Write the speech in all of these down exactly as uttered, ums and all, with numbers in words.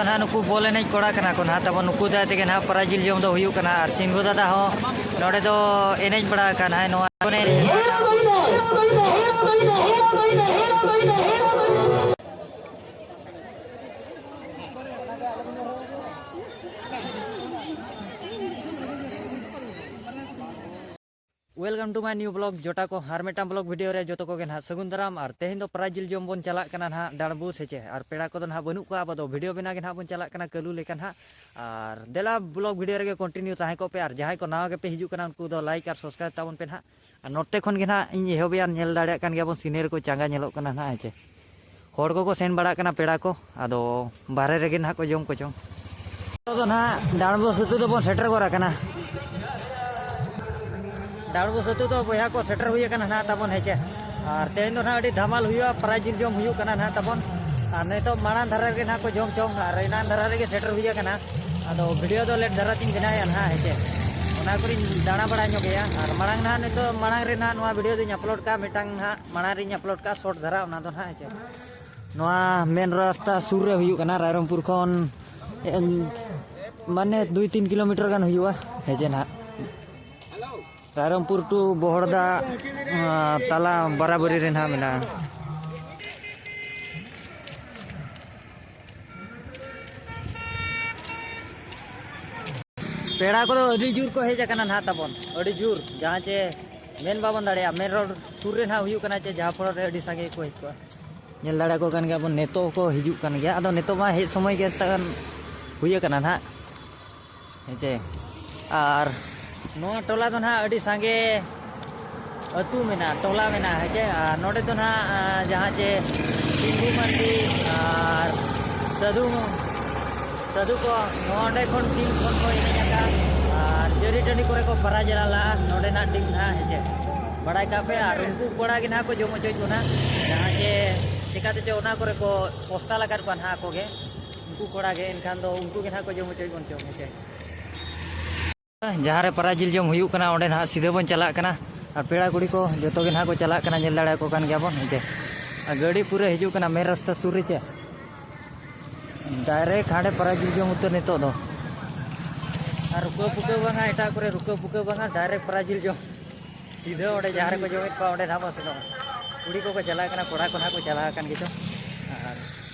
ᱱᱟᱦᱟᱜ ᱱᱩᱠᱩ ᱵᱚᱞ ᱮᱱᱮᱡ ᱠᱚᱲᱟ ᱠᱟᱱᱟ ᱠᱚ ᱱᱟᱦᱟᱜ ᱛᱟᱵᱚᱱ, ᱱᱩᱠᱩ ᱫᱟᱨᱟᱭ ᱛᱮᱜᱮ ᱱᱟᱦᱟᱜ ᱯᱨᱟᱭᱤᱡᱽ ᱡᱤᱞ ᱡᱚᱢ ᱫᱚ ᱦᱩᱭᱩᱜ ᱠᱟᱱᱟ᱾ ᱟᱨ ᱥᱤᱝᱦᱩ ᱫᱟᱫᱟ ᱦᱚᱸ ᱱᱚᱰᱮ ᱫᱚ ᱮᱱᱮᱡ ᱵᱟᱲᱟ ᱟᱠᱟᱱ ᱦᱟᱭ ᱱᱚᱣᱟ᱾ Welcome to my new vlog ᱡᱚᱴᱟ ᱠᱚ, ᱟᱨ ᱢᱤᱫᱴᱟᱝ vlog video ᱨᱮ ᱡᱚᱛᱚ ᱠᱚᱜᱮ ᱱᱟᱦᱟᱜ ᱥᱟᱹᱜᱩᱱ ᱫᱟᱨᱟᱢ᱾ ᱟᱨ ᱛᱮᱦᱮᱧ ᱫᱚ ᱯᱨᱟᱭᱤᱡᱽ ᱡᱤᱞ ᱡᱚᱢ ᱵᱚᱱ ᱪᱟᱞᱟᱜ ᱠᱟᱱᱟ ᱱᱟᱦᱟᱜ ᱰᱟᱸᱰᱵᱩᱥ ᱦᱮᱸᱪᱮ᱾ ᱟᱨ ᱯᱮᱲᱟ ᱠᱚᱫᱚ ᱱᱟᱦᱟᱜ ᱵᱟᱹᱱᱩᱜ ᱠᱚᱣᱟ, ᱟᱵᱚ ᱫᱚ video ᱵᱮᱱᱟᱣ ᱜᱮ ᱱᱟᱦᱟᱜ ᱵᱚᱱ ᱪᱟᱞᱟᱜ ᱠᱟᱱᱟ ᱠᱟᱹᱞᱩ ᱞᱮᱠᱟ ᱱᱟᱦᱟᱜ᱾ ᱟᱨ ᱫᱮᱞᱟ vlog video ᱨᱮᱜᱮ continue ᱛᱟᱦᱮᱸ ᱠᱚᱜ ᱯᱮ᱾ ᱟᱨ ᱡᱟᱦᱟᱸᱭ ᱠᱚ ᱱᱟᱣᱟ ᱜᱮᱯᱮ ᱦᱤᱡᱩᱜ ᱠᱟᱱᱟ ᱩᱱᱠᱩ ᱫᱚ like ᱟᱨ subscribe ᱛᱟᱵᱚᱱ ᱯᱮ ᱱᱟᱦᱟᱜ᱾ ᱟᱨ ᱱᱚᱛᱮ ᱠᱷᱚᱱ ᱜᱮ ᱱᱟᱦᱟᱜ ᱤᱧ ᱮᱦᱚᱵᱮᱜᱼᱟ, ᱧᱮᱞ ᱫᱟᱲᱮᱭᱟᱜ ᱠᱟᱱ ᱜᱮᱭᱟᱵᱚᱱ, scenery ᱠᱚ ᱪᱟᱸᱜᱟ ᱧᱮᱞᱚᱜ ᱠᱟᱱᱟ ᱱᱟᱦᱟᱜ ᱦᱮᱸᱪᱮ᱾ ᱦᱚᱲ ᱠᱚᱠᱚ ᱥᱮᱱ ᱵᱟᱲᱟᱜ ᱠᱟᱱᱟ ᱯᱮᱲᱟ ᱠᱚ, ᱟᱫᱚ ᱵᱟᱦᱨᱮ ᱨᱮᱜᱮ ᱱᱟᱦᱟᱜ ᱠᱚ ᱡᱚᱢ ᱠᱚ ᱪᱚᱝ᱾ ᱱᱤᱛᱚᱜ ᱫᱚ ᱱᱟᱦᱟᱜ ᱰᱟᱸᱰᱵᱩᱥ ᱟᱹᱛᱩ ᱫᱚᱵᱚᱱ ᱥᱮᱴᱮᱨ ᱜᱚᱫ ᱟᱠᱟᱱᱟ᱾ ᱰᱟᱸᱰᱵᱩᱥ ᱟᱹᱛᱩ ᱫᱚ ᱵᱚᱭᱦᱟ ᱠᱚ ᱥᱮᱴᱮᱨ ᱦᱩᱭ ᱟᱠᱟᱱᱟ ᱱᱟᱦᱟᱜ ᱛᱟᱵᱚᱱ ᱦᱮᱸᱪᱮ᱾ ᱟᱨ ᱛᱮᱦᱮᱧ ᱫᱚ ᱱᱟᱦᱟᱜ ᱟᱹᱰᱤ ᱫᱷᱟᱢᱟᱞ ᱦᱩᱭᱩᱜᱼᱟ, ᱯᱨᱟᱭᱤᱡᱽ ᱡᱤᱞ ᱡᱚᱢ ᱦᱩᱭᱩᱜ ᱠᱟᱱᱟ ᱱᱟᱦᱟᱜ ᱛᱟᱵᱚᱱ᱾ ᱟᱨ ᱱᱤᱛᱚᱜ ᱢᱟᱲᱟᱝ ᱫᱷᱟᱨᱮ ᱨᱮᱜᱮ ᱱᱟᱦᱟᱜ ᱠᱚ ᱡᱚᱢ ᱪᱚᱝ, ᱟᱨ ᱮᱱᱟᱝ ᱫᱷᱟᱨᱟ ᱨᱮᱜᱮ ᱥᱮᱴᱮᱨ ᱦᱩᱭ ᱟᱠᱟᱱᱟ᱾ ᱟᱫᱚ video ᱫᱚ late ᱫᱷᱟᱨᱟ ᱛᱤᱧ ᱵᱮᱱᱟᱣᱮᱫᱼᱟ ᱱᱟᱦᱟᱜ ᱦᱮᱸᱪᱮ᱾ ᱚᱱᱟ ᱠᱚᱨᱮᱧ ᱫᱟᱬᱟ ᱵᱟᱲᱟ ᱧᱚᱜᱮᱭᱟ᱾ ᱟᱨ ᱢᱟᱲᱟᱝ ᱱᱟᱦᱟᱜ ᱱᱤᱛᱚᱜ ᱢᱟᱲᱟᱝ ᱨᱮ ᱱᱟᱦᱟᱜ ᱱᱚᱣᱟ video ᱫᱚᱧ upload ᱠᱟᱜᱼᱟ, ᱢᱤᱫᱴᱟᱝ ᱱᱟᱦᱟᱜ ᱢᱟᱲᱟᱝ ᱨᱤᱧ upload ᱠᱟᱜᱼᱟ short ᱫᱷᱟᱨᱟ, ᱚᱱᱟ ᱫᱚ ᱱᱟᱦᱟᱜ ᱦᱮᱸᱪᱮ᱾ ᱱᱚᱣᱟ main ᱨᱟᱥᱛᱟ ᱥᱩᱨ ᱨᱮ ᱦᱩᱭᱩᱜ ᱠᱟᱱᱟ ᱨᱟᱭᱨᱚᱝᱯᱩᱨ ᱠᱷᱚᱱ, ᱮᱱ, ᱢᱟᱱᱮ ᱫᱩᱭ ᱛᱤᱱ ᱠᱤᱞᱳᱢᱤᱴᱟᱨ ᱜᱟᱱ ᱦᱩᱭᱩᱜᱼᱟ ᱦᱮᱸᱪᱮ ᱱᱟᱦᱟᱜ᱾ ᱨᱟᱭᱨᱚᱝᱯᱩᱨ to ᱵᱚᱦᱚᱲᱫᱟ, ᱟᱸ, ᱛᱟᱞᱟ ᱵᱟᱨᱟᱵᱟᱹᱨᱤ ᱨᱮ ᱱᱟᱦᱟᱜ ᱢᱮᱱᱟᱜᱼᱟ᱾ ᱯᱮᱲᱟ ᱠᱚᱫᱚ ᱟᱹᱰᱤ ᱡᱳᱨ ᱠᱚ ᱦᱮᱡ ᱟᱠᱟᱱᱟ ᱱᱟᱦᱟᱜ ᱛᱟᱵᱚᱱ, ᱟᱹᱰᱤ ᱡᱳᱨ, ᱡᱟᱦᱟᱸ ᱪᱮ ᱢᱮᱱ ᱵᱟᱵᱚᱱ ᱫᱟᱲᱮᱭᱟᱜᱼᱟ᱾ main road ᱥᱩᱨ ᱨᱮ ᱱᱟᱦᱟᱜ ᱦᱩᱭᱩᱜ ᱠᱟᱱᱟ ᱪᱮ, ᱡᱟᱦᱟᱸ ᱯᱚᱨᱚᱵᱽ ᱨᱮ ᱟᱹᱰᱤ ᱥᱟᱸᱜᱮ ᱜᱮᱠᱚ ᱦᱮᱡ ᱠᱚᱜᱼᱟ᱾ ᱧᱮᱞ ᱫᱟᱲᱮᱭᱟᱠᱚ ᱠᱟᱱ ᱜᱮᱭᱟ ᱵᱚᱱ, ᱱᱤᱛᱚᱜ ᱦᱚᱸᱠᱚ ᱦᱤᱡᱩᱜ ᱠᱟᱱ ᱜᱮᱭᱟ᱾ ᱟᱫᱚ ᱱᱤᱛᱚᱜ ᱢᱟ ᱦᱮᱡ ᱥᱚᱢᱚᱭ ᱜᱮ ᱛᱟᱵᱚᱱ ᱦᱩᱭ ᱟᱠᱟᱱᱟ ᱱᱟᱦᱟᱜ, ᱦᱮᱸ ᱪᱮ᱾ ᱟᱨ ᱱᱚᱣᱟ ᱴᱚᱞᱟ ᱫᱚ ᱱᱟᱦᱟᱜ ᱟᱹᱰᱤ ᱥᱟᱸᱜᱮ ᱟᱹᱛᱩ ᱢᱮᱱᱟᱜᱼᱟ, ᱴᱚᱞᱟ ᱢᱮᱱᱟᱜᱼᱟ, ᱦᱮᱸ ᱪᱮ᱾ ᱟᱨ ᱱᱚᱰᱮ ᱫᱚ ᱱᱟᱦᱟᱜ, ᱟᱸ, ᱡᱟᱦᱟᱸ ᱪᱮ ᱥᱤᱝᱜᱩ ᱢᱟᱱᱰᱤ ᱟᱨ ᱥᱟᱹᱫᱷᱩ, ᱥᱟᱹᱫᱷᱩ ᱠᱚ ᱱᱚᱰᱮ ᱠᱷᱚᱱ ᱴᱤᱢ ᱠᱷᱚᱱ ᱠᱚ ᱮᱱᱮᱡ ᱟᱠᱟᱫᱼᱟ᱾ ᱟᱨ ᱡᱟᱹᱨᱤ ᱴᱟᱺᱰᱤ ᱠᱚᱨᱮ ᱠᱚ ᱯᱟᱨᱟ ᱡᱮᱞᱟ ᱞᱟᱜᱼᱟ ᱱᱚᱰᱮᱱᱟᱜ ᱴᱤᱢ ᱱᱟᱦᱟᱜ, ᱦᱮᱸ ᱪᱮ᱾ ᱵᱟᱲᱟᱭ ᱠᱟᱜ ᱯᱮ᱾ ᱟᱨ ᱩᱱᱠᱩ ᱠᱚᱲᱟ ᱜᱮ ᱱᱟᱦᱟᱜ ᱠᱚ ᱡᱚᱢ ᱦᱚᱪᱚᱭᱮᱫ ᱵᱚᱱᱟ, ᱡᱟᱦᱟᱸ ᱪᱮ ᱪᱮᱠᱟᱛᱮ ᱪᱚ ᱚᱱᱟ ᱠᱚᱨᱮ ᱠᱚ postal ᱟᱠᱟᱫ ᱠᱚᱣᱟ ᱱᱟᱦᱟᱜ ᱟᱠᱚ ᱜᱮ, ᱩᱱᱠᱩ ᱠᱚᱲᱟ ᱜᱮ᱾ ᱮᱱᱠᱷᱟᱱ ᱫᱚ ᱩᱱᱠᱩ ᱜᱮ ᱱᱟᱦᱟᱜ ᱠᱚ ᱡᱚᱢ ᱦᱚᱪᱚᱭᱮᱫ ᱵᱚᱱ ᱪᱚᱝ, ᱦᱮᱸ ᱪᱮ᱾ ᱡᱟᱦᱟᱸ ᱨᱮ ᱯᱟᱨᱟ ᱡᱤᱞ ᱡᱚᱢ ᱦᱩᱭᱩᱜ ᱠᱟᱱᱟ, ᱚᱸᱰᱮ ᱱᱟᱦᱟᱜ ᱥᱤᱫᱷᱟᱹ ᱵᱚᱱ ᱪᱟᱞᱟᱜ ᱠᱟᱱᱟ᱾ ᱟᱨ ᱯᱮᱲᱟ ᱠᱩᱲᱤ ᱠᱚ ᱡᱚᱛᱚ ᱜᱮ ᱱᱟᱦᱟᱜ ᱠᱚ ᱪᱟᱞᱟᱜ ᱠᱟᱱᱟ, ᱧᱮᱞ ᱫᱟᱲᱮᱭᱟᱠᱚ ᱠᱟᱱ ᱜᱮᱭᱟ ᱵᱚᱱ, ᱦᱮᱸ ᱪᱮ᱾ ᱟᱨ ᱜᱟᱹᱰᱤ ᱯᱩᱨᱟᱹ ᱦᱤᱡᱩᱜ ᱠᱟᱱᱟ main ᱨᱟᱥᱛᱟ ᱥᱩᱨ ᱨᱮ ᱪᱮ᱾ Direct ᱦᱟᱸᱰᱮ ᱯᱟᱨᱟ ᱡᱤᱞ ᱡᱚᱢ ᱩᱛᱟᱹᱨ ᱱᱤᱛᱚᱜ ᱫᱚ᱾ ᱟᱨ ᱨᱩᱠᱟᱹ ᱯᱩᱠᱟᱹ ᱵᱟᱝᱟ, ᱮᱴᱟᱜ ᱠᱚᱨᱮ ᱨᱩᱠᱟᱹ ᱯᱩᱠᱟᱹ ᱵᱟᱝᱟ, direct ᱯᱟᱨᱟ ᱡᱤᱞ ᱡᱚᱢ᱾ ᱥᱤᱫᱷᱟᱹ ᱚᱸᱰᱮ ᱡᱟᱦᱟᱸ ᱨᱮᱠᱚ ᱡᱚᱢᱮᱫ ᱠᱚᱣᱟ, ᱚᱸᱰᱮ ᱱᱟᱦᱟᱜ ᱵᱚᱱ ᱥᱮᱱᱚᱜᱼᱟ᱾ ᱠᱩᱲᱤ ᱠᱚᱠᱚ ᱪᱟᱞᱟᱣ ᱠᱟᱱᱟ, ᱠᱚᱲᱟ ᱠᱚ ᱱᱟᱦᱟᱜ ᱠᱚ ᱪᱟᱞᱟᱣ ᱟᱠᱟᱱ ᱜᱮᱪᱚ᱾ ᱟᱨ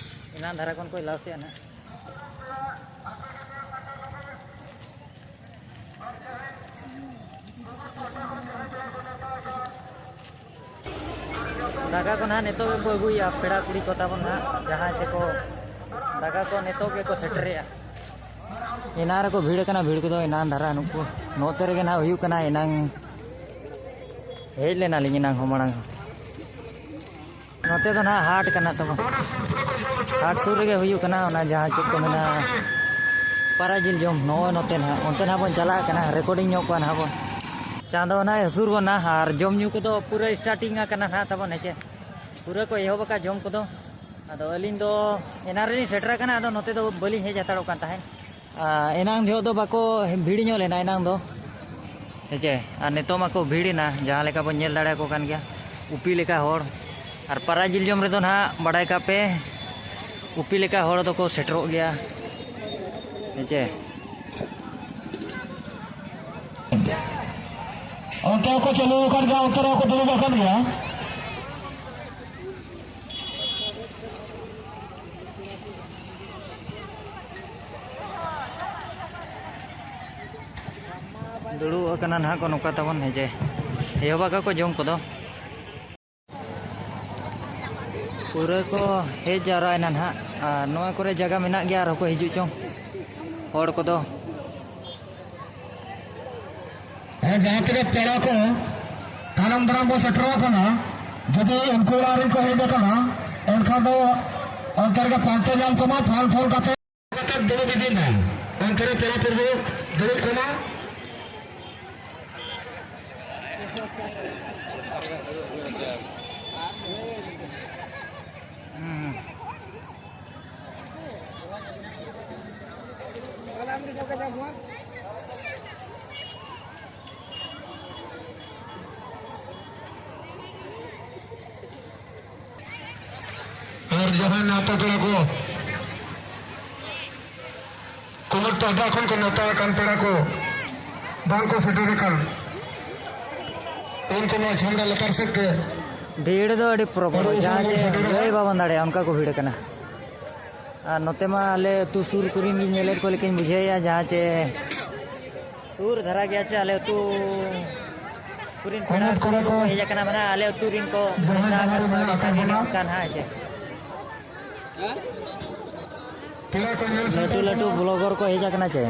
ᱮᱱᱟᱱ ᱫᱷᱟᱨᱟ ᱠᱷᱚᱱ ᱠᱚ ᱞᱟᱥᱮᱜᱼᱟ ᱱᱟᱦᱟᱜ᱾ ᱫᱟᱠᱟ ᱠᱚ ᱱᱟᱦᱟᱜ ᱱᱤᱛᱚᱜ ᱜᱮᱠᱚ ᱟᱹᱜᱩᱭᱮᱫᱼᱟ, ᱯᱮᱲᱟ ᱠᱩᱲᱤ ᱠᱚ ᱛᱟᱵᱚᱱ ᱱᱟᱦᱟᱜ, ᱡᱟᱦᱟᱸᱭ ᱪᱮ ᱠᱚ ᱫᱟᱠᱟ ᱠᱚ ᱱᱤᱛᱚᱜ ᱜᱮᱠᱚ ᱥᱮᱴᱮᱨᱮᱜᱼᱟ᱾ ᱮᱱᱟᱝ ᱨᱮᱠᱚ ᱵᱷᱤᱲ ᱟᱠᱟᱱᱟ, ᱵᱷᱤᱲ ᱠᱚᱫᱚ ᱮᱱᱟᱝ ᱫᱷᱟᱨᱟ᱾ ᱱᱩᱠᱩ ᱱᱚᱛᱮ ᱨᱮᱜᱮ ᱱᱟᱦᱟᱜ ᱦᱩᱭᱩᱜ ᱠᱟᱱᱟ, ᱮᱱᱟᱝ ᱦᱮᱡ ᱞᱮᱱᱟᱞᱤᱧ ᱮᱱᱟᱝ ᱦᱚᱸ ᱢᱟᱲᱟᱝ᱾ ᱱᱚᱛᱮ ᱫᱚ ᱱᱟᱦᱟᱜ ᱦᱟᱴ ᱠᱟᱱᱟ ᱛᱟᱵᱚᱱ᱾ ᱦᱟᱴ ᱥᱩᱨ ᱨᱮᱜᱮ ᱦᱩᱭᱩᱜ ᱠᱟᱱᱟ ᱚᱱᱟ ᱡᱟᱦᱟᱸ ᱪᱮᱫ ᱠᱚ ᱢᱮᱱᱟ, ᱯᱟᱨᱟ ᱡᱤᱞ ᱡᱚᱢ᱾ ᱱᱚᱜᱼᱚᱭ ᱱᱚᱛᱮ ᱱᱟᱦᱟᱜ, ᱚᱱᱛᱮ ᱱᱟᱦᱟᱜ ᱵᱚᱱ ᱪᱟᱞᱟᱜ ᱠᱟᱱᱟ, recording ᱧᱚᱜ ᱠᱚᱣᱟ ᱱᱟᱦᱟᱜ ᱵᱚᱱ᱾ ᱪᱟᱸᱫᱚ ᱱᱟᱦᱟᱜ ᱦᱟᱹᱥᱩᱨ ᱵᱚᱱᱟ ᱟᱨ ᱡᱚᱢ ᱧᱩ ᱠᱚᱫᱚ ᱯᱩᱨᱟᱹ starting ᱟᱠᱟᱱᱟ ᱱᱟᱦᱟᱜ ᱛᱟᱵᱚᱱ, ᱦᱮᱸᱪᱮ? ᱯᱩᱨᱟᱹ ᱠᱚ ᱮᱦᱚᱵ ᱟᱠᱟᱫ ᱡᱚᱢ ᱠᱚᱫᱚ᱾ ᱟᱫᱚ ᱟᱹᱞᱤᱧ ᱫᱚ ᱮᱱᱟᱝ ᱨᱮᱞᱤᱧ ᱥᱮᱴᱮᱨ ᱟᱠᱟᱱᱟ, ᱟᱫᱚ ᱱᱚᱛᱮ ᱫᱚ ᱵᱟᱹᱞᱤᱧ ᱦᱮᱡ ᱦᱟᱛᱟᱲᱚᱜ ᱠᱟᱱ ᱛᱟᱦᱮᱸᱫ᱾ ᱟᱨ ᱮᱱᱟᱝ ᱡᱚᱦᱚᱜ ᱫᱚ ᱵᱟᱠᱚ ᱵᱷᱤᱲ ᱧᱚᱜ ᱞᱮᱱᱟ ᱮᱱᱟᱝ ᱫᱚ, ᱦᱮᱸᱪᱮ? ᱟᱨ ᱱᱤᱛᱚᱜ ᱢᱟᱠᱚ ᱵᱷᱤᱲ ᱮᱱᱟ, ᱡᱟᱦᱟᱸ ᱞᱮᱠᱟ ᱵᱚᱱ ᱧᱮᱞ ᱫᱟᱲᱮᱭᱟᱠᱚ ᱠᱟᱱ ᱜᱮᱭᱟ, ᱩᱯᱤ ᱞᱮᱠᱟ ᱦᱚᱲ᱾ ᱟᱨ ᱯᱟᱨᱟ ᱡᱤᱞ ᱡᱚᱢ ᱨᱮᱫᱚ ᱱᱟᱦᱟᱜ ᱵᱟᱲᱟᱭ ᱠᱟᱜ ᱯᱮ, ᱩᱯᱤ ᱞᱮᱠᱟ ᱦᱚᱲ ᱫᱚᱠᱚ ᱥᱮᱴᱮᱨᱚᱜ ᱜᱮᱭᱟ, ᱦᱮᱸᱪᱮ? ᱚᱱᱛᱮ ᱦᱚᱸᱠᱚ ᱪᱟᱹᱞᱩ ᱟᱠᱟᱱ ᱜᱮᱭᱟ, ᱚᱱᱛᱮ ᱨᱮᱦᱚᱸ ᱠᱚ ᱫᱩᱲᱩᱵ ᱟᱠᱟᱱ ᱜᱮᱭᱟ᱾ ᱫᱩᱲᱩᱵ ᱟᱠᱟᱱᱟ ᱱᱟᱦᱟᱜ ᱠᱚ ᱱᱚᱝᱠᱟ ᱛᱟᱵᱚᱱ, ᱦᱮᱸ ᱡᱮ, ᱮᱦᱚᱵ ᱟᱠᱟᱫ ᱠᱚ ᱡᱚᱢ ᱠᱚᱫᱚ᱾ ᱯᱩᱨᱟᱹ ᱠᱚ ᱦᱮᱡ ᱡᱟᱣᱨᱟᱭᱮᱱᱟ ᱱᱟᱦᱟᱜ, ᱟᱨ ᱱᱚᱣᱟ ᱠᱚᱨᱮ ᱡᱟᱭᱜᱟ ᱢᱮᱱᱟᱜ ᱜᱮᱭᱟ, ᱟᱨᱦᱚᱸ ᱠᱚ ᱦᱤᱡᱩᱜ ᱪᱚᱝ ᱦᱚᱲ ᱠᱚᱫᱚ᱾ ᱦᱮᱸ, ᱡᱟᱦᱟᱸ ᱛᱤᱱᱟᱹᱜ ᱯᱮᱲᱟ ᱠᱚ ᱛᱟᱭᱱᱚᱢ ᱫᱟᱨᱟᱢ ᱵᱚᱱ ᱥᱮᱴᱮᱨᱚᱜ ᱠᱟᱱᱟ, ᱡᱩᱫᱤ ᱩᱱᱠᱩ ᱚᱲᱟᱜ ᱨᱮᱱ ᱠᱚ ᱦᱮᱡ ᱟᱠᱟᱱᱟ, ᱮᱱᱠᱷᱟᱱ ᱫᱚ ᱚᱱᱛᱮ ᱨᱮᱜᱮ ᱯᱟᱱᱛᱮ ᱧᱟᱢ ᱠᱚᱢᱟ, ᱯᱷᱟᱞ ᱯᱷᱚᱞ ᱠᱟᱛᱮ ᱫᱩᱲᱩᱵ ᱤᱫᱤ ᱢᱮ᱾ ᱚᱱᱛᱮ ᱨᱮ ᱯᱮᱲᱟ ᱯᱩᱨᱵᱷᱩ ᱫᱩᱲᱩᱵ ᱠᱚᱢᱟ᱾ ᱟᱨ ᱡᱟᱦᱟᱸᱭ ᱱᱮᱣᱛᱟ ᱯᱮᱲᱟ ᱠᱚ, ᱩᱱᱟᱹᱜ ᱴᱟᱴᱟ ᱠᱷᱚᱱ ᱠᱚ ᱱᱮᱣᱛᱟ ᱟᱠᱟᱱ ᱯᱮᱲᱟ ᱠᱚ ᱵᱟᱝ ᱠᱚ ᱥᱮᱴᱮᱨ ᱟᱠᱟᱱ᱾ ᱤᱧ ᱠᱚ ᱱᱚᱣᱟ ᱪᱷᱟᱢᱰᱟ ᱞᱟᱛᱟᱨ ᱥᱮᱫ ᱛᱮ ᱵᱷᱤᱲ ᱫᱚ ᱟᱹᱰᱤ ᱯᱨᱚᱵᱚᱞ, ᱟᱹᱰᱤ ᱡᱟᱦᱟᱸ ᱩᱥᱟᱹᱨᱟ ᱪᱮ ᱵᱚᱱ ᱥᱮᱴᱮᱨᱚᱜᱼᱟ᱾ ᱞᱟᱹᱭ ᱵᱟᱵᱚᱱ ᱫᱟᱲᱮᱭᱟᱜᱼᱟ, ᱚᱱᱠᱟ ᱠᱚ ᱵᱷᱤᱲ ᱟᱠᱟᱱᱟ᱾ ᱟᱨ ᱱᱚᱛᱮ ᱢᱟ ᱟᱞᱮ ᱟᱹᱛᱩ ᱥᱩᱨ ᱠᱚᱨᱮᱱ ᱜᱤᱧ ᱧᱮᱞᱮᱫ ᱠᱚ ᱞᱮᱠᱟᱧ ᱵᱩᱡᱷᱟᱹᱣᱮᱫᱼᱟ, ᱡᱟᱦᱟᱸ ᱪᱮ ᱥᱩᱨ ᱫᱷᱟᱨᱟ ᱜᱮᱭᱟ ᱪᱮ ᱟᱞᱮ ᱟᱹᱛᱩ ᱠᱚᱨᱮᱱ ᱯᱮᱲᱟ ᱠᱚᱲᱟ ᱠᱚ ᱠᱚ ᱦᱮᱡ ᱟᱠᱟᱱᱟ, ᱢᱟᱱᱮ ᱟᱞᱮ ᱟᱹᱛᱩ ᱨᱮᱱ ᱠᱚ ᱡᱟᱦᱟᱸᱭ ᱢᱮᱛᱟ ᱡᱟᱦᱟᱸ ᱟᱠᱟᱫ ᱨᱮ ᱠᱚᱣᱟ ᱢᱮᱱᱟᱜ ᱟᱹᱰᱤ ᱟᱠᱟᱫ ᱥᱟᱸᱜᱮ ᱵᱚᱱᱟ᱾ ᱧᱚᱜ ᱠᱟᱱ ᱦᱟᱸᱜ ᱪᱮ᱾ ᱯᱮᱲᱟ ᱠᱚ ᱧᱮᱞ ᱞᱟᱹᱴᱩ ᱥᱮᱴᱮᱨ ᱞᱟᱹᱴᱩ ᱠᱚ᱾ ᱵᱞᱚᱜᱟᱨ ᱠᱚ ᱦᱮᱡ ᱟᱠᱟᱱᱟ ᱪᱮ,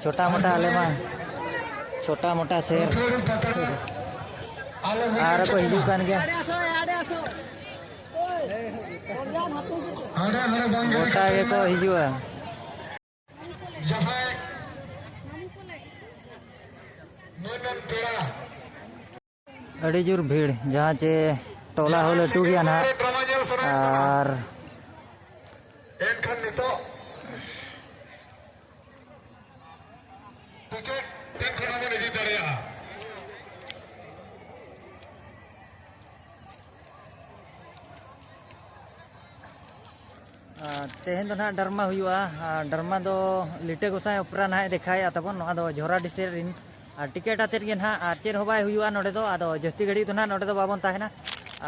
ᱪᱷᱳᱴᱟ ᱢᱳᱴᱟ ᱟᱞᱮ ᱢᱟ ᱪᱷᱳᱴᱟ ᱢᱳᱴᱟ ᱥᱮᱨ᱾ ᱟᱹᱛᱷᱟᱹᱲᱤ ᱯᱟᱛᱲᱟ ᱟᱞᱮ ᱦᱚᱸ ᱟᱨ ᱠᱚ ᱪᱮᱫ ᱦᱤᱡᱩᱜ ᱠᱟᱱᱟ? ᱠᱟᱱ ᱜᱮᱭᱟ᱾ ᱦᱟᱸᱰᱮ ᱱᱟᱰᱮ ᱵᱟᱝ ᱜᱮ ᱜᱚᱴᱟ ᱠᱟᱛᱮ ᱜᱮᱠᱚ ᱢᱮᱱᱟᱜ᱾ ᱦᱤᱡᱩᱜᱼᱟ᱾ ᱡᱟᱦᱟᱸᱭ ᱢᱟᱹᱱᱟᱱ ᱯᱮᱲᱟ ᱟᱹᱰᱤ ᱡᱳᱨ ᱵᱷᱤᱲ, ᱡᱟᱦᱟᱸ ᱪᱮ ᱴᱚᱞᱟ ᱦᱚᱸ ᱞᱟᱹᱴᱩ ᱜᱮᱭᱟ ᱱᱟᱦᱟᱜ᱾ ᱟᱨ ᱮᱱᱠᱷᱟᱱ ᱱᱤᱛᱚᱜ ᱴᱤᱠᱤᱴ ᱛᱤᱱ ᱠᱷᱚᱱ ᱦᱚᱸᱵᱚᱱ ᱤᱫᱤ ᱫᱟᱲᱮᱭᱟᱜᱼᱟ᱾ ᱟᱨ ᱛᱮᱦᱮᱧ ᱫᱚ ᱱᱟᱦᱟᱜ ᱰᱨᱟᱢᱟ ᱦᱩᱭᱩᱜᱼᱟ᱾ ᱟᱨ ᱰᱨᱟᱢᱟ ᱫᱚ ᱞᱤᱴᱟᱹ ᱜᱚᱸᱥᱟᱭ ᱚᱯᱮᱨᱟ ᱱᱟᱦᱟᱜ ᱮ ᱫᱮᱠᱷᱟᱣᱮᱫᱼᱟ ᱛᱟᱵᱚᱱ᱾ ᱱᱚᱣᱟ ᱫᱚ ᱡᱷᱚᱨᱟ ᱰᱤᱥᱴᱨᱤᱠᱴ ᱨᱮᱱ᱾ ᱟᱨ ᱴᱤᱠᱤᱴ ᱟᱛᱮᱫ ᱜᱮ ᱱᱟᱦᱟᱜ, ᱟᱨ ᱪᱮᱫ ᱦᱚᱸ ᱵᱟᱭ ᱦᱩᱭᱩᱜᱼᱟ ᱱᱚᱰᱮ ᱫᱚ᱾ ᱟᱫᱚ ᱡᱟᱹᱥᱛᱤ ᱜᱷᱟᱹᱲᱤᱡ ᱫᱚ ᱱᱟᱦᱟᱜ ᱱᱚᱰᱮ ᱫᱚ ᱵᱟᱵᱚᱱ ᱛᱟᱦᱮᱱᱟ᱾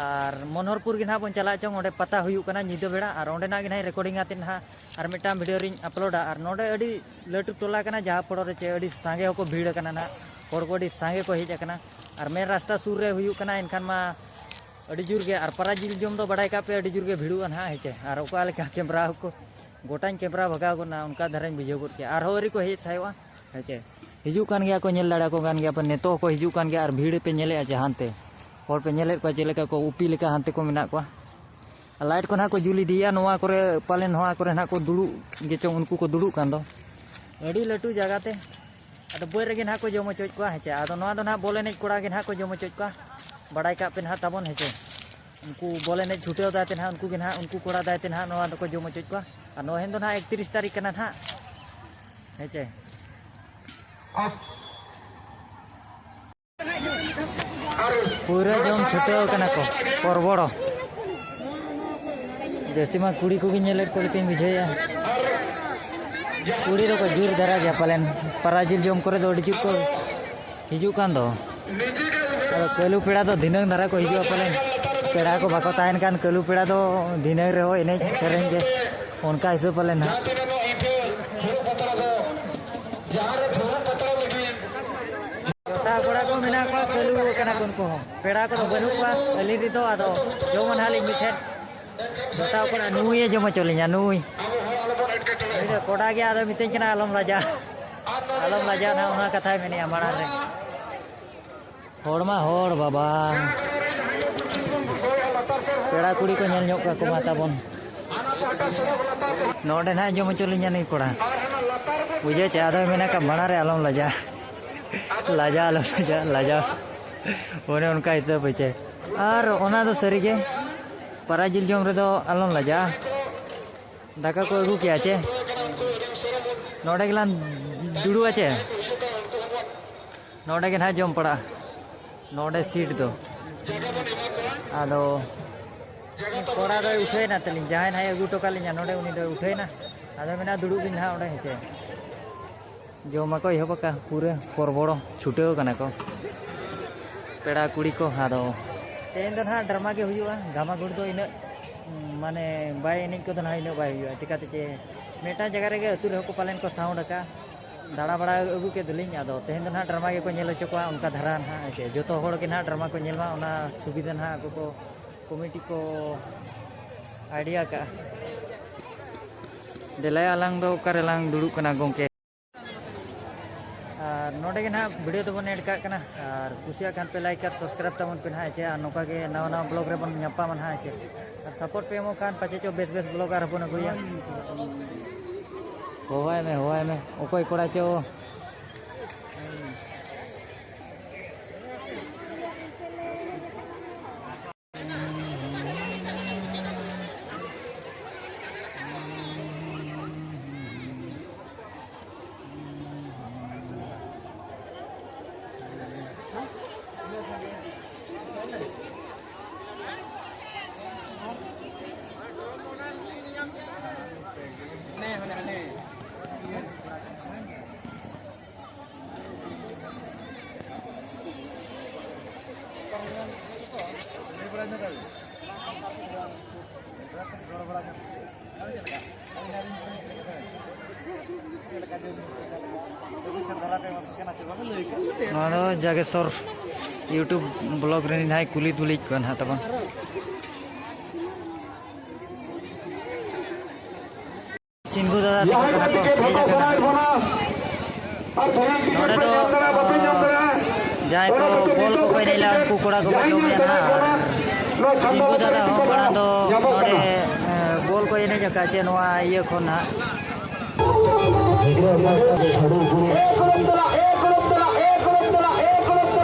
ᱟᱨ ᱢᱚᱱᱳᱦᱚᱨᱯᱩᱨ ᱜᱮ ᱱᱟᱦᱟᱜ ᱵᱚᱱ ᱪᱟᱞᱟᱜ ᱪᱚᱝ, ᱚᱸᱰᱮ ᱯᱟᱛᱟ ᱦᱩᱭᱩᱜ ᱠᱟᱱᱟ ᱧᱤᱫᱟᱹ ᱵᱮᱲᱟ᱾ ᱟᱨ ᱚᱸᱰᱮᱱᱟᱜ ᱜᱮ ᱱᱟᱦᱟᱜ ᱨᱮᱠᱚᱨᱰᱤᱝ ᱟᱛᱮᱫ ᱱᱟᱦᱟᱜ ᱟᱨ ᱢᱤᱫᱴᱟᱝ ᱵᱷᱤᱰᱤᱭᱳ ᱨᱤᱧ ᱟᱯᱞᱳᱰᱟ᱾ ᱟᱨ ᱱᱚᱰᱮ ᱟᱹᱰᱤ ᱞᱟᱹᱴᱩ ᱴᱚᱞᱟ ᱠᱟᱱᱟ, ᱡᱟᱦᱟᱸ ᱯᱚᱲᱚ ᱨᱮ ᱪᱮ ᱟᱹᱰᱤ ᱥᱟᱸᱜᱮ ᱦᱚᱸᱠᱚ ᱵᱷᱤᱲ ᱟᱠᱟᱱᱟ ᱱᱟᱦᱟᱜ, ᱦᱚᱲ ᱠᱚ ᱟᱹᱰᱤ ᱥᱟᱸᱜᱮ ᱠᱚ ᱦᱮᱡ ᱟᱠᱟᱱᱟ᱾ ᱟᱨ ᱢᱮᱱ ᱨᱟᱥᱛᱟ ᱥᱩᱨ ᱨᱮ ᱦᱩᱭᱩᱜ ᱠᱟᱱᱟ, ᱮᱱᱠᱷᱟᱱ ᱢᱟ ᱟᱹᱰᱤ ᱡᱳᱨ ᱜᱮ᱾ ᱟᱨ ᱯᱟᱨᱟ ᱡᱤᱞ ᱡᱚᱢ ᱫᱚ ᱵᱟᱲᱟᱭ ᱠᱟᱜ ᱯᱮ, ᱟᱹᱰᱤ ᱡᱳᱨ ᱜᱮ ᱵᱷᱤᱲᱚᱜᱼᱟ ᱱᱟᱦᱟᱜ, ᱦᱮᱸ ᱪᱮ᱾ ᱟᱨ ᱚᱠᱟ ᱞᱮᱠᱟ ᱠᱮᱢᱨᱟ ᱠᱚ ᱜᱚᱴᱟᱧ ᱠᱮᱢᱨᱟ ᱵᱷᱟᱜᱟᱣ ᱜᱚᱫ ᱱᱟ, ᱚᱱᱠᱟ ᱫᱷᱟᱨᱟᱧ ᱵᱩᱡᱷᱟᱹᱣ ᱜᱚᱫ ᱠᱮᱜᱼᱟ᱾ ᱟᱨᱦᱚᱸ ᱟᱹᱣᱨᱤ ᱠᱚ ᱦᱮᱡ ᱥᱟᱭᱚᱜᱼᱟ, ᱦᱮᱸ ᱪᱮ᱾ ᱦᱤᱡᱩᱜ ᱠᱟᱱ ᱜᱮᱭᱟ ᱠᱚ, ᱧᱮᱞ ᱫᱟᱲᱮᱭᱟᱠᱚ ᱠᱟᱱ ᱜᱮᱭᱟ ᱯᱮ, ᱱᱤᱛᱚᱜ ᱦᱚᱸᱠᱚ ᱦᱤᱡᱩᱜ ᱠᱟᱱ ᱜᱮᱭᱟ᱾ ᱟᱨ ᱵᱷᱤᱲ ᱯᱮ ᱧᱮᱞᱮᱫᱼᱟ ᱪᱮ ᱦᱟᱱᱛᱮ, ᱦᱚᱲ ᱯᱮ ᱧᱮᱞᱮᱫ ᱠᱚᱣᱟ ᱪᱮᱫ ᱞᱮᱠᱟ ᱠᱚ ᱩᱯᱤ ᱞᱮᱠᱟ ᱦᱟᱱᱛᱮ ᱠᱚ ᱢᱮᱱᱟᱜ ᱠᱚᱣᱟ᱾ ᱟᱨ ᱞᱟᱭᱤᱴ ᱠᱚ ᱱᱟᱦᱟᱜ ᱠᱚ ᱡᱩᱞ ᱤᱫᱤᱭᱮᱫᱼᱟ, ᱱᱚᱣᱟ ᱠᱚᱨᱮ ᱯᱟᱞᱮᱱ ᱱᱚᱣᱟ ᱠᱚᱨᱮ ᱱᱟᱦᱟᱜ ᱠᱚ ᱫᱩᱲᱩᱵ ᱜᱮᱪᱚᱝ, ᱩᱱᱠᱩ ᱠᱚ ᱫᱩᱲᱩᱵ ᱠᱟᱱ ᱫᱚ᱾ ᱟᱹᱰᱤ ᱞᱟᱹᱴᱩ ᱡᱟᱭᱜᱟ ᱛᱮ᱾ ᱟᱫᱚ ᱵᱟᱹᱫᱽ ᱨᱮᱜᱮ ᱱᱟᱦᱟᱜ ᱠᱚ ᱡᱚᱢ ᱦᱚᱪᱚᱭᱮᱫ ᱠᱚᱣᱟ, ᱦᱮᱸ ᱪᱮ᱾ ᱟᱫᱚ ᱱᱚᱣᱟ ᱫᱚ ᱱᱟᱦᱟᱜ ᱵᱚᱞ ᱮᱱᱮᱡ ᱠᱚᱲᱟ ᱜᱮ ᱱᱟᱦᱟᱜ ᱠᱚ ᱡᱚᱢ ᱦᱚᱪᱚᱭᱮᱫ ᱠᱚᱣᱟ, ᱵᱟᱲᱟᱭ ᱠᱟᱜ ᱯᱮ ᱱᱟᱦᱟᱜ ᱛᱟᱵᱚᱱ, ᱦᱮᱸ ᱪᱮ᱾ ᱩᱱᱠᱩ ᱵᱚᱞ ᱮᱱᱮᱡ ᱪᱷᱩᱴᱟᱹᱣ ᱫᱟᱭ ᱛᱮ ᱱᱟᱦᱟᱜ, ᱩᱱᱠᱩ ᱜᱮ ᱱᱟᱦᱟᱜ, ᱩᱱᱠᱩ ᱠᱚᱲᱟ ᱫᱟᱭ ᱛᱮ ᱱᱟᱦᱟᱜ ᱱᱚᱣᱟ ᱫᱚᱠᱚ ᱡᱚᱢ ᱦᱚᱪᱚᱭᱮᱫ ᱠᱚᱣᱟ᱾ ᱟᱨ ᱱᱚᱣᱟ ᱦᱤᱱ ᱫᱚ ᱱᱟᱦᱟᱜ ᱮᱠᱛᱤᱨᱤᱥ ᱛᱟᱹᱨᱤᱠᱷ ᱠᱟᱱᱟ ᱱᱟᱦᱟᱜ, ᱦᱮᱸ ᱪᱮ᱾ ᱯᱩᱨᱟᱹ ᱡᱚᱢ ᱪᱷᱩᱴᱟᱹᱣ ᱠᱟᱱᱟ ᱠᱚ, ᱯᱚᱨᱵᱚᱲᱚ᱾ ᱡᱟᱹᱥᱛᱤ ᱢᱟ ᱠᱩᱲᱤ ᱠᱚᱜᱮ ᱧᱮᱞᱮᱫ ᱠᱚ ᱞᱮᱠᱟᱧ ᱵᱩᱡᱷᱟᱹᱣᱮᱫᱼᱟ᱾ ᱠᱩᱲᱤ ᱫᱚᱠᱚ ᱡᱳᱨ ᱫᱷᱟᱨᱟ ᱜᱮᱭᱟ ᱯᱟᱞᱮᱱ, ᱯᱟᱨᱟ ᱡᱤᱞ ᱡᱚᱢ ᱠᱚᱨᱮ ᱫᱚ ᱟᱹᱰᱤ ᱡᱳᱨ ᱠᱚ ᱦᱤᱡᱩᱜ ᱠᱟᱱ ᱫᱚ᱾ ᱟᱫᱚ ᱠᱟᱹᱞᱩ ᱯᱮᱲᱟ ᱫᱚ ᱫᱷᱤᱱᱟᱹᱝ ᱫᱷᱟᱨᱟ ᱠᱚ ᱦᱤᱡᱩᱜᱼᱟ ᱯᱟᱞᱮᱱ, ᱯᱮᱲᱟ ᱠᱚ ᱵᱟᱠᱚ ᱛᱟᱦᱮᱱ ᱠᱷᱟᱱ ᱠᱟᱹᱞᱩ ᱯᱮᱲᱟ ᱫᱚ ᱫᱷᱤᱱᱟᱹᱝ ᱨᱮᱦᱚᱸ ᱮᱱᱮᱡ ᱥᱮᱨᱮᱧ ᱜᱮ ᱚᱱᱠᱟ ᱦᱤᱥᱟᱹᱵ ᱯᱟᱞᱮᱱ ᱦᱟᱸᱜ᱾ ᱡᱟᱦᱟᱸ ᱨᱮ ᱯᱷᱩᱨᱩᱜ ᱯᱟᱛᱲᱟ ᱫᱚ, ᱡᱟᱦᱟᱸ ᱨᱮ ᱯᱷᱩᱨᱩᱜ ᱯᱟᱛᱲᱟ ᱞᱟᱹᱜᱤᱫ᱾ ᱡᱚᱴᱟ ᱠᱚᱲᱟ ᱠᱚ ᱢᱮᱱᱟᱜ ᱠᱚᱣᱟ, ᱠᱟᱹᱞᱩ ᱟᱠᱟᱱᱟ ᱠᱚ ᱩᱱᱠᱩ ᱦᱚᱸ᱾ ᱯᱮᱲᱟ ᱠᱚᱫᱚ ᱵᱟᱹᱱᱩᱜ ᱠᱚᱣᱟ ᱟᱹᱞᱤᱧ ᱨᱮᱫᱚ, ᱟᱫᱚ ᱡᱚᱢᱟ ᱱᱟᱦᱟᱜ ᱞᱤᱧ ᱢᱤᱫ ᱴᱷᱮᱱ᱾ ᱡᱚᱴᱟ ᱠᱚᱲᱟ ᱱᱩᱭᱮ ᱡᱚᱢ ᱦᱚᱪᱚ ᱞᱤᱧᱟ, ᱱᱩᱭ᱾ ᱱᱩᱭ ᱫᱚ ᱠᱚᱲᱟ ᱜᱮ, ᱟᱫᱚ ᱢᱤᱛᱟᱹᱧ ᱠᱟᱱᱟ, "ᱟᱞᱚᱢ ᱞᱟᱡᱟ, ᱟᱞᱚᱢ ᱞᱟᱡᱟ", ᱱᱟᱦᱟᱜ ᱚᱱᱟ ᱠᱟᱛᱷᱟᱭ ᱢᱮᱱᱮᱜᱼᱟ ᱢᱟᱲᱟᱝ ᱨᱮ᱾ ᱦᱚᱲ ᱢᱟ ᱦᱚᱲ ᱵᱟᱵᱟ᱾ ᱯᱮᱲᱟ ᱠᱩᱲᱤ ᱠᱚ ᱧᱮᱞ ᱧᱚᱜ ᱠᱟᱠᱚ ᱢᱟ ᱛᱟᱵᱚᱱ᱾ ᱱᱚᱰᱮ ᱱᱟᱦᱟᱜ ᱡᱚᱢ ᱦᱚᱪᱚ ᱞᱤᱧᱟ ᱱᱩᱭ ᱠᱚᱲᱟ᱾ ᱵᱩᱡᱷᱟᱹᱣ ᱪᱮ? ᱟᱫᱚᱭ ᱢᱮᱱᱟ ᱠᱟ ᱢᱟᱲᱟᱝ ᱨᱮ ᱟᱞᱚᱢ ᱞᱟᱡᱟ᱾ ᱞᱟᱡᱟ ᱟᱞᱚᱢ ᱞᱟᱡᱟ, ᱞᱟᱡᱟ᱾ ᱚᱱᱮ ᱚᱱᱠᱟ ᱦᱤᱥᱟᱹᱵ ᱦᱚᱪᱚᱭ᱾ ᱟᱨ ᱚᱱᱟ ᱫᱚ ᱥᱟᱹᱨᱤᱜᱮ, ᱯᱟᱨᱟ ᱡᱤᱞ ᱡᱚᱢ ᱨᱮᱫᱚ ᱟᱞᱚᱢ ᱞᱟᱡᱟᱜᱼᱟ᱾ ᱫᱟᱠᱟ ᱠᱚ ᱟᱹᱜᱩ ᱠᱮᱜᱼᱟ ᱪᱮ? ᱱᱚᱰᱮ ᱜᱮᱞᱟᱝ ᱫᱩᱲᱩᱵᱼᱟ ᱪᱮ? ᱱᱚᱰᱮ ᱜᱮ ᱱᱟᱦᱟᱜ ᱡᱚᱢ ᱯᱟᱲᱟᱜᱼᱟ, ᱱᱚᱰᱮ ᱥᱤᱴ ᱫᱚ᱾ ᱟᱫᱚ ᱠᱚᱲᱟ ᱫᱚᱭ ᱩᱴᱷᱟᱹᱣᱮᱱᱟ ᱛᱟᱹᱞᱤᱧ, ᱡᱟᱦᱟᱸᱭ ᱱᱟᱦᱟᱜ ᱮ ᱟᱹᱜᱩ ᱦᱚᱴᱚ ᱠᱟᱜ ᱞᱤᱧᱟ ᱱᱚᱰᱮ, ᱩᱱᱤ ᱫᱚᱭ ᱩᱴᱷᱟᱹᱣᱮᱱᱟ᱾ ᱟᱫᱚ ᱢᱮᱱᱟ, "ᱫᱩᱲᱩᱵ ᱵᱤᱱ ᱱᱟᱦᱟᱜ ᱚᱸᱰᱮ", ᱦᱮᱸ ᱪᱮ᱾ ᱡᱚᱢ ᱢᱟᱠᱚ ᱮᱦᱚᱵ ᱟᱠᱟᱫ, ᱯᱩᱨᱟᱹ ᱦᱚᱲᱵᱚᱲ ᱪᱷᱩᱴᱟᱹᱣ ᱠᱟᱱᱟ ᱠᱚ᱾ ᱯᱮᱲᱟ ᱠᱩᱲᱤ ᱠᱚ, ᱟᱫᱚ ᱛᱮᱦᱮᱧ ᱫᱚ ᱱᱟᱦᱟᱜ ᱰᱨᱟᱢᱟ ᱜᱮ ᱦᱩᱭᱩᱜᱼᱟ᱾ ᱜᱷᱟᱢᱟᱜᱷᱩᱲ ᱫᱚ ᱤᱱᱟᱹᱜ, ᱢᱟᱱᱮ, ᱵᱟᱭ ᱮᱱᱮᱡ ᱠᱚᱫᱚ ᱱᱟᱦᱟᱜ ᱤᱱᱟᱹᱜ ᱵᱟᱭ ᱦᱩᱭᱩᱜᱼᱟ᱾ ᱪᱤᱠᱟᱹᱛᱮ ᱪᱮ, ᱢᱤᱫᱴᱟᱝ ᱡᱟᱭᱜᱟ ᱨᱮᱜᱮ ᱟᱹᱛᱩ ᱨᱮᱦᱚᱸ ᱠᱚ ᱯᱟᱞᱮᱱ ᱠᱚ ᱥᱟᱣᱩᱱᱰ ᱟᱠᱟᱫᱼᱟ᱾ ᱫᱟᱬᱟ ᱵᱟᱲᱟ ᱟᱹᱜᱩ ᱠᱮᱫ ᱫᱚᱞᱤᱧ, ᱟᱫᱚ ᱛᱮᱦᱮᱧ ᱫᱚ ᱱᱟᱦᱟᱜ ᱰᱨᱟᱢᱟ ᱜᱮᱠᱚ ᱧᱮᱞ ᱦᱚᱪᱚ ᱠᱚᱣᱟ, ᱚᱱᱠᱟ ᱫᱷᱟᱨᱟ ᱱᱟᱦᱟᱜ, ᱦᱮᱸ ᱪᱮ᱾ ᱡᱚᱛᱚ ᱦᱚᱲ ᱜᱮ ᱱᱟᱦᱟᱜ ᱰᱨᱟᱢᱟ ᱠᱚ ᱧᱮᱞ ᱢᱟ, ᱚᱱᱟ ᱥᱩᱵᱤᱫᱷᱟ ᱱᱟᱦᱟᱜ ᱟᱠᱚ ᱠᱚ ᱠᱚᱢᱤᱴᱤ ᱠᱚ ᱟᱭᱰᱤᱭᱟ ᱟᱠᱟᱫᱼᱟ᱾ ᱫᱮᱞᱟᱭᱟ, ᱟᱞᱟᱝ ᱫᱚ ᱚᱠᱟ ᱨᱮᱞᱟᱝ ᱫᱩᱲᱩᱵ ᱠᱟᱱᱟ ᱜᱚᱢᱠᱮ? ᱟᱨ ᱱᱚᱰᱮ ᱜᱮ ᱱᱟᱦᱟᱜ ᱵᱷᱤᱰᱤᱭᱳ ᱫᱚᱵᱚᱱ ᱮᱰ ᱠᱟᱜ ᱠᱟᱱᱟ᱾ ᱟᱨ ᱠᱩᱥᱤᱭᱟᱜ ᱠᱷᱟᱱ ᱯᱮ ᱞᱟᱭᱤᱠ ᱟᱨ ᱥᱟᱵᱥᱠᱨᱟᱭᱤᱵᱽ ᱛᱟᱵᱚᱱ ᱯᱮ ᱱᱟᱦᱟᱜ, ᱦᱮᱸ ᱪᱮ᱾ ᱟᱨ ᱱᱚᱝᱠᱟ ᱜᱮ ᱱᱟᱣᱟ ᱱᱟᱣᱟ ᱵᱞᱚᱜ ᱨᱮᱵᱚᱱ ᱧᱟᱯᱟᱢᱟ ᱱᱟᱦᱟᱜ, ᱦᱮᱸ ᱪᱮ᱾ ᱟᱨ ᱥᱟᱯᱳᱨᱴ ᱯᱮ ᱮᱢᱚᱜ ᱠᱷᱟᱱ ᱯᱟᱪᱮ ᱪᱚ ᱵᱮᱥ ᱵᱮᱥ ᱵᱞᱚᱜ ᱟᱨᱦᱚᱸ ᱵᱚᱱ ᱟᱹᱜᱩᱭᱟ᱾ ᱦᱚᱦᱚᱣᱟᱭ ᱢᱮ, ᱦᱚᱦᱚᱣᱟᱭ ᱢᱮ, ᱚᱠᱚᱭ ᱠᱚᱲᱟ ᱪᱚ᱾ ᱱᱚᱣᱟ ᱫᱚ ᱡᱟᱜᱮᱥᱚᱨ YouTube ᱵᱞᱚᱜ ᱨᱮᱱ ᱱᱟᱦᱟᱜ ᱠᱩᱞᱤ ᱛᱩᱞᱤᱡ ᱠᱚᱣᱟ ᱱᱟᱦᱟᱜ ᱛᱟᱵᱚᱱ᱾ ᱥᱤᱝᱜᱩ ᱫᱟᱫᱟ ᱛᱟᱠᱚ ᱠᱟᱱᱟ ᱠᱚ, ᱦᱮᱡ ᱟᱠᱟᱱᱟ ᱠᱚ᱾ ᱱᱚᱰᱮ ᱫᱚ ᱡᱟᱦᱟᱸᱭ ᱠᱚ ᱵᱚᱞ ᱠᱚᱠᱚ ᱮᱱᱮᱡ ᱞᱮᱫᱟ, ᱩᱱᱠᱩ ᱠᱚᱲᱟ ᱠᱚᱠᱚ ᱡᱚᱢ ᱞᱮᱫᱟ ᱱᱟᱦᱟᱜ᱾ ᱟᱨ ᱥᱤᱝᱜᱩ ᱫᱟᱫᱟ ᱦᱚᱸ ᱢᱟᱲᱟᱝ ᱫᱚ ᱱᱚᱰᱮ, ᱮ, ᱵᱚᱞ ᱠᱚ ᱮᱱᱮᱡ ᱟᱠᱟᱫ ᱪᱮ ᱱᱚᱣᱟ ᱤᱭᱟᱹ ᱠᱷᱚᱱ ᱱᱟᱦᱟᱜ᱾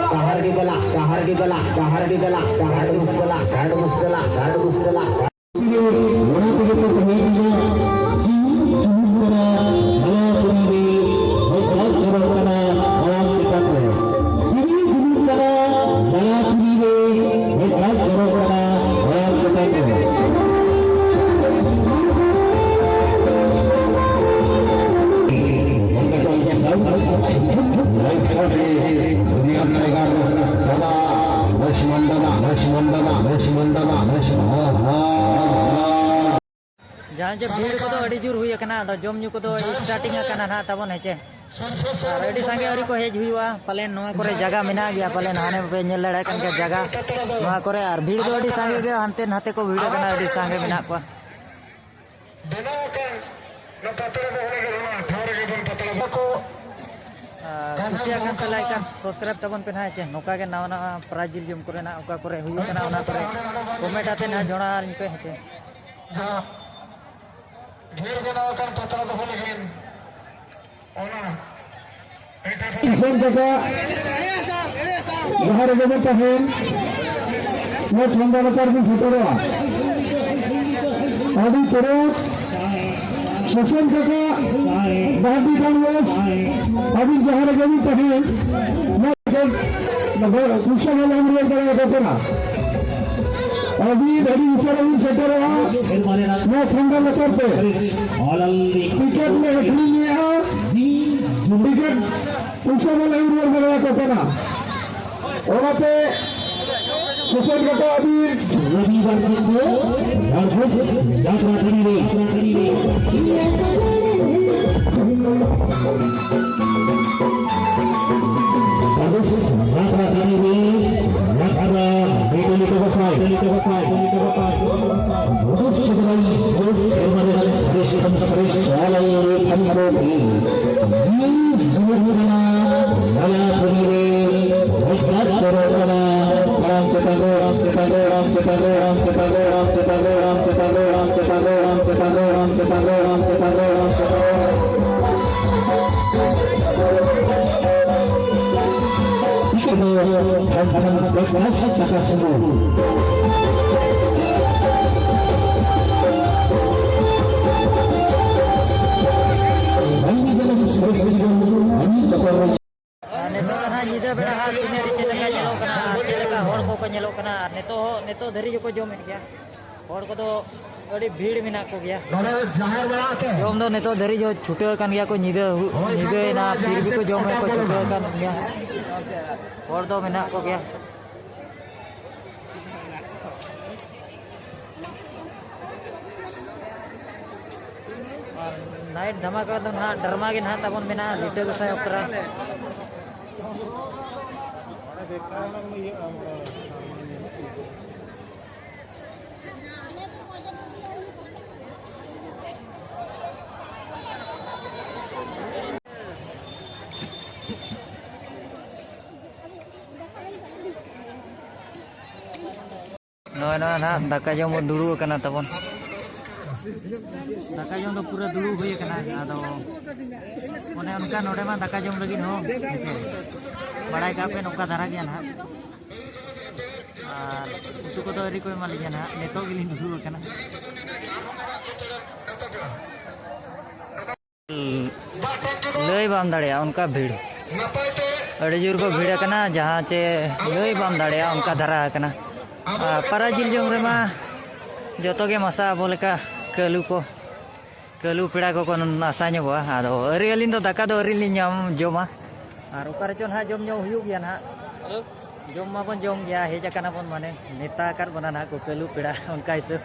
ᱚᱱᱟ ᱛᱮᱜᱮ ᱠᱚ ᱛᱟᱦᱮᱸ ᱠᱟᱱᱟ, ᱡᱤᱣᱤ ᱡᱩᱞᱩᱜ ᱠᱟᱱᱟ ᱥᱟᱞᱟ ᱠᱩᱲᱤ ᱨᱮ, ᱦᱚᱭ ᱫᱟᱜ ᱡᱚᱨᱚᱜ ᱠᱟᱱᱟ ᱢᱟᱲᱟᱝ ᱪᱮᱛᱟᱱ ᱨᱮ᱾ ᱡᱤᱣᱤ ᱡᱩᱞᱩᱜ ᱠᱟᱱᱟ ᱥᱟᱞᱟ ᱠᱩᱲᱤ ᱨᱮ, ᱦᱚᱭ ᱫᱟᱜ ᱡᱚᱨᱚᱜ ᱠᱟᱱᱟ ᱢᱟᱲᱟᱝ ᱪᱮᱛᱟᱱ ᱨᱮ᱾ ᱞᱚᱠᱥᱢᱚᱱ ᱫᱟᱫᱟ, ᱞᱚᱠᱥᱢᱚᱱ ᱫᱟᱫᱟ, ᱞᱚᱠᱥᱢᱚᱱ ᱫᱟᱫᱟ, ᱞᱚᱠᱥᱢᱚᱱ ᱫᱟᱫᱟ, ᱞᱚᱠᱥᱢᱚᱱ ᱫᱟᱫᱟ, ᱞᱚᱠᱥᱢᱚᱱ ᱫᱟᱫᱟ, ᱞᱚᱠᱥᱢᱚᱱ ᱫᱟᱫᱟ, ᱞᱚᱠᱥᱢᱚᱱ ᱫᱟᱫᱟ᱾ ᱡᱟᱦᱟᱸ ᱡᱮ ᱵᱷᱤᱲ ᱠᱚᱫᱚ ᱟᱹᱰᱤ ᱡᱳᱨ ᱦᱩᱭ ᱟᱠᱟᱱᱟ, ᱟᱫᱚ ᱡᱚᱢ ᱧᱩ ᱠᱚᱫᱚ starting ᱟᱠᱟᱱᱟ ᱱᱟᱦᱟᱜ ᱛᱟᱵᱚᱱ, ᱦᱮᱸ ᱪᱮ? ᱟᱨ ᱟᱹᱰᱤ ᱥᱟᱸᱜᱮ ᱟᱹᱣᱨᱤ ᱠᱚ ᱦᱮᱡ ᱦᱩᱭᱩᱜᱼᱟ, ᱯᱟᱞᱮᱱ ᱱᱚᱣᱟ ᱠᱚᱨᱮ ᱡᱟᱭᱜᱟ ᱢᱮᱱᱟᱜ ᱜᱮᱭᱟ, ᱯᱟᱞᱮᱱ ᱦᱟᱱᱮ ᱯᱮ ᱧᱮᱞ ᱫᱟᱲᱮᱭᱟᱜ ᱠᱟᱱ ᱜᱮᱭᱟ ᱡᱟᱭᱜᱟ ᱱᱚᱣᱟ ᱠᱚᱨᱮ᱾ ᱟᱨ ᱵᱷᱤᱲ ᱫᱚ ᱟᱹᱰᱤ ᱥᱟᱸᱜᱮ ᱜᱮ, ᱦᱟᱱᱛᱮ ᱱᱟᱛᱮ ᱠᱚ ᱵᱷᱤᱲ ᱟᱠᱟᱱᱟ, ᱟᱹᱰᱤ ᱥᱟᱸᱜᱮ ᱢᱮᱱᱟᱜ ᱠᱚᱣᱟ᱾ ᱵᱮᱱᱟᱣ ᱟᱠᱟᱱ ᱱᱚᱣᱟ ᱯᱟᱛᱲᱟ ᱫᱚ ᱚᱱᱟ ᱜᱮ, ᱱᱚᱣᱟ ᱴᱷᱟᱶ ᱨᱮᱜᱮ ᱵᱚᱱ ᱯᱟᱛᱲᱟ ᱵᱚᱱ ᱠᱚ᱾ ᱟᱨ ᱠᱩᱥᱤᱭᱟᱜ ᱠᱟᱱ ᱠᱷᱟᱱ ᱯᱮ like ᱟᱨ subscribe ᱛᱟᱵᱚᱱ ᱯᱮ ᱱᱟᱦᱟᱜ, ᱪᱮ? ᱱᱚᱝᱠᱟ ᱜᱮ ᱱᱟᱣᱟ ᱱᱟᱣᱟ prize ᱡᱤᱞ ᱡᱚᱢ ᱠᱚᱨᱮᱱᱟᱜ ᱚᱠᱟ ᱠᱚᱨᱮ ᱦᱩᱭᱩᱜ ᱠᱟᱱᱟ, ᱚᱱᱟ ᱠᱚᱨᱮ comment ᱟᱛᱮ ᱱᱟᱦᱟᱜ ᱡᱚᱲᱟᱣ ᱟᱹᱞᱤᱧ ᱯᱮ, ᱦᱮᱸ ᱪᱮ? ᱡᱟᱦᱟᱸ ᱰᱷᱮᱨ ᱵᱮᱱᱟᱣ ᱟᱠᱟᱱ ᱯᱟᱛᱲᱟ ᱫᱚᱦᱚ ᱞᱟᱹᱜᱤᱫ ᱚᱱᱟ ᱮᱴᱟᱜ ᱫᱤᱥᱚᱢ ᱠᱟᱠᱟ ᱡᱟᱦᱟᱸ ᱨᱮᱜᱮ ᱵᱚᱱ ᱛᱟᱦᱮᱱ, ᱱᱚᱣᱟ ᱪᱷᱟᱢᱰᱟ ᱞᱟᱛᱟᱨ ᱵᱚᱱ ᱥᱮᱴᱮᱨᱚᱜᱼᱟ᱾ ᱟᱹᱰᱤ ᱪᱚᱨᱚᱠ ᱥᱩᱥᱟᱹᱱ ᱠᱟᱠᱟ ᱰᱟᱦᱟᱨᱰᱤ ᱰᱟᱱᱵᱚᱥ, ᱟᱹᱵᱤᱱ ᱡᱟᱦᱟᱸ ᱨᱮᱜᱮ ᱵᱤᱱ ᱛᱟᱦᱮᱱ, ᱱᱚᱣᱟ ᱯᱚᱭᱥᱟ ᱵᱟᱞᱟ ᱵᱚᱱ ᱨᱩᱣᱟᱹᱲ ᱫᱟᱲᱮᱭᱟᱠᱚ ᱠᱟᱱᱟ᱾ ᱟᱹᱵᱤᱱ ᱟᱹᱰᱤ ᱩᱥᱟᱹᱨᱟ ᱵᱤᱱ ᱥᱮᱴᱮᱨᱚᱜᱼᱟ ᱱᱚᱣᱟ ᱪᱷᱟᱢᱰᱟ ᱞᱟᱛᱟᱨ ᱛᱮ᱾ ᱴᱤᱠᱮᱴ ᱞᱮ ᱟᱹᱠᱷᱨᱤᱧᱮᱜᱼᱟ, ᱴᱤᱠᱮᱴ ᱯᱚᱭᱥᱟ ᱵᱟᱞᱟ ᱵᱚᱱ ᱨᱩᱣᱟᱹᱲ ᱫᱟᱲᱮᱭᱟᱠᱚ ᱠᱟᱱᱟ᱾ ᱚᱱᱟᱛᱮ ᱥᱩᱥᱟᱹᱱ ᱠᱟᱠᱟ ᱟᱹᱵᱤᱱ ᱨᱚᱵᱤᱵᱟᱨ ᱫᱤᱱ ᱫᱚ ᱰᱟᱱᱵᱚᱥ ᱡᱟᱛᱨᱟ ᱴᱟᱺᱰᱤ ᱨᱮ, ᱡᱟᱛᱨᱟ ᱴᱟᱺᱰᱤ ᱨᱮ ᱟᱵᱚ ᱡᱤᱭᱚᱱ ᱡᱤᱭᱚᱱ ᱠᱟᱱᱟ, ᱱᱟᱞᱟ ᱠᱟᱹᱢᱤ ᱨᱮ ᱨᱳᱡᱽᱜᱟᱨ ᱪᱚᱨᱚᱠ ᱠᱟᱱᱟ᱾ ᱢᱟᱲᱟᱝ ᱪᱮᱛᱟᱱ ᱨᱮ, ᱢᱟᱲᱟᱝ ᱪᱮᱛᱟᱱ ᱨᱮ, ᱢᱟᱲᱟᱝ ᱪᱮᱛᱟᱱ ᱨᱮ, ᱢᱟᱲᱟᱝ ᱪᱮᱛᱟᱱ ᱨᱮ, ᱢᱟᱲᱟᱝ ᱪᱮᱛᱟᱱ ᱨᱮ᱾ ᱤᱠᱟᱹ ᱫᱚ ᱫᱷᱟᱱ ᱫᱷᱟᱱ ᱯᱨᱚᱠᱟᱥ ᱴᱟᱠᱟ ᱥᱩᱢᱩᱝ᱾ ᱢᱟᱹᱱᱢᱤ ᱡᱚᱱᱚᱢ ᱥᱚᱨᱮᱥ ᱡᱤᱵᱚᱱ ᱢᱟᱹᱱᱢᱤ ᱵᱚᱛᱚᱨ ᱨᱮ᱾ ᱟᱨ ᱱᱤᱛᱚᱜ ᱫᱚ ᱱᱟᱦᱟᱜ ᱧᱤᱫᱟᱹ ᱵᱮᱲᱟ ᱦᱟᱸᱜ ᱥᱤᱱᱮᱨᱤ ᱪᱮᱫ ᱞᱮᱠᱟ ᱧᱮᱞᱚᱜ ᱠᱟᱱᱟ ᱟᱨ ᱪᱮᱫ ᱞᱮᱠᱟ ᱦᱚᱲ ᱠᱚᱠᱚ ᱧᱮᱞᱚᱜ ᱠᱟᱱᱟ ᱟᱨ ᱱᱤᱛᱚᱜ ᱦᱚᱸ, ᱱᱤᱛᱚᱜ ᱫᱷᱟᱹᱨᱤᱡ ᱦᱚᱸᱠᱚ ᱡᱚᱢᱮᱫ ᱜᱮᱭᱟ᱾ ᱦᱚᱲ ᱠᱚᱫᱚ ᱟᱹᱰᱤ ᱵᱷᱤᱲ ᱢᱮᱱᱟᱜ ᱠᱚᱜᱮᱭᱟ᱾ ᱱᱚᱰᱮ ᱡᱟᱦᱮᱨ ᱵᱟᱲᱟ ᱟᱛᱮ ᱡᱚᱢ ᱫᱚ ᱱᱤᱛᱚᱜ ᱫᱷᱟᱹᱨᱤᱡ ᱦᱚᱸ ᱪᱷᱩᱴᱟᱹᱣ ᱟᱠᱟᱱ ᱜᱮᱭᱟ ᱠᱚ, ᱧᱤᱫᱟᱹ ᱦᱩ-, ᱦᱳᱭ, ᱧᱤᱫᱟᱹᱭᱮᱱᱟ, ᱡᱟᱦᱮᱨ ᱯᱷᱤᱨ ᱵᱷᱤᱠᱩ ᱥᱮᱫ ᱡᱚᱢ ᱨᱮᱠᱚ ᱯᱚᱴᱚᱢ ᱪᱷᱩᱴᱟᱹᱣ ᱵᱚᱞᱚᱱᱟ᱾ ᱟᱠᱟᱱ ᱜᱮᱭᱟ᱾ ᱦᱚᱲ ᱫᱚ ᱢᱮᱱᱟᱜ ᱠᱚᱜᱮᱭᱟ᱾ ᱟᱨ ᱱᱟᱭᱤᱴ ᱫᱷᱟᱢᱟᱠᱟ ᱫᱚ ᱱᱟᱦᱟᱜ ᱰᱨᱟᱢᱟ ᱜᱮ ᱱᱟᱦᱟᱜ ᱛᱟᱵᱚᱱ ᱢᱮᱱᱟᱜᱼᱟ, ᱞᱤᱴᱟᱹ ᱜᱚᱸᱥᱟᱭ ᱚᱯᱮᱨᱟ᱾ ᱱᱚᱜᱼᱚᱭ ᱱᱚᱣᱟ ᱱᱟᱦᱟᱜ ᱫᱟᱠᱟ ᱡᱚᱢ ᱵᱚᱱ ᱫᱩᱲᱩᱵ ᱟᱠᱟᱱᱟ ᱛᱟᱵᱚᱱ᱾ ᱫᱟᱠᱟ ᱡᱚᱢ ᱫᱚ ᱯᱩᱨᱟᱹ ᱫᱩᱲᱩᱵ ᱦᱩᱭ ᱟᱠᱟᱱᱟ᱾ ᱟᱫᱚ ᱚᱱᱮ ᱚᱱᱠᱟ ᱱᱚᱰᱮ ᱢᱟ ᱫᱟᱠᱟ ᱡᱚᱢ ᱞᱟᱹᱜᱤᱫ ᱦᱚᱸ, ᱦᱮᱸ ᱪᱮ? ᱵᱟᱲᱟᱭ ᱠᱟᱜ ᱯᱮ, ᱱᱚᱝᱠᱟ ᱫᱷᱟᱨᱟ ᱜᱮᱭᱟ ᱱᱟᱦᱟᱜ᱾ ᱟᱨ ᱩᱛᱩ ᱠᱚᱫᱚ ᱟᱹᱣᱨᱤ ᱠᱚ ᱮᱢᱟᱞᱤᱧᱟ ᱱᱟᱦᱟᱜ, ᱱᱤᱛᱚᱜ ᱜᱮᱞᱤᱧ ᱫᱩᱲᱩᱵ ᱟᱠᱟᱱᱟ᱾ ᱞᱟᱹᱭ ᱵᱟᱢ ᱫᱟᱲᱮᱭᱟᱜᱼᱟ, ᱚᱱᱠᱟ ᱵᱷᱤᱲ᱾ ᱟᱹᱰᱤ ᱡᱳᱨ ᱠᱚ ᱵᱷᱤᱲ ᱟᱠᱟᱱᱟ, ᱡᱟᱦᱟᱸ ᱪᱮ ᱞᱟᱹᱭ ᱵᱟᱢ ᱫᱟᱲᱮᱭᱟᱜᱼᱟ, ᱚᱱᱠᱟ ᱫᱷᱟᱨᱟ ᱟᱠᱟᱱᱟ᱾ ᱟᱨ ᱯᱟᱨᱟ ᱡᱤᱞ ᱡᱚᱢ ᱨᱮᱢᱟ ᱡᱚᱛᱚ ᱜᱮ ᱢᱟᱥᱟ ᱟᱵᱚ ᱞᱮᱠᱟ ᱠᱟᱹᱞᱩ ᱠᱚ, ᱠᱟᱹᱞᱩ ᱯᱮᱲᱟ ᱠᱚᱠᱚ ᱱᱟᱥᱟ ᱧᱚᱜᱚᱜᱼᱟ᱾ ᱟᱫᱚ ᱟᱹᱣᱨᱤ, ᱟᱹᱞᱤᱧ ᱫᱚ ᱫᱟᱠᱟ ᱫᱚ ᱟᱹᱣᱨᱤ ᱞᱤᱧ ᱧᱟᱢ, ᱡᱚᱢᱟ᱾ ᱟᱨ ᱚᱠᱟ ᱨᱮᱪᱚ ᱱᱟᱦᱟᱜ ᱡᱚᱢ ᱧᱚᱜ ᱦᱩᱭᱩᱜ ᱜᱮᱭᱟ ᱱᱟᱦᱟᱜ᱾ ᱡᱚᱢ ᱢᱟᱵᱚᱱ ᱡᱚᱢ ᱜᱮᱭᱟ, ᱦᱮᱡ ᱟᱠᱟᱱᱟ ᱵᱚᱱ, ᱢᱟᱱᱮ ᱢᱮᱛᱟ ᱟᱠᱟᱫ ᱵᱚᱱᱟ ᱱᱟᱦᱟᱜ ᱠᱚ ᱠᱟᱹᱞᱩ ᱯᱮᱲᱟ, ᱚᱱᱠᱟ ᱦᱤᱥᱟᱹᱵ᱾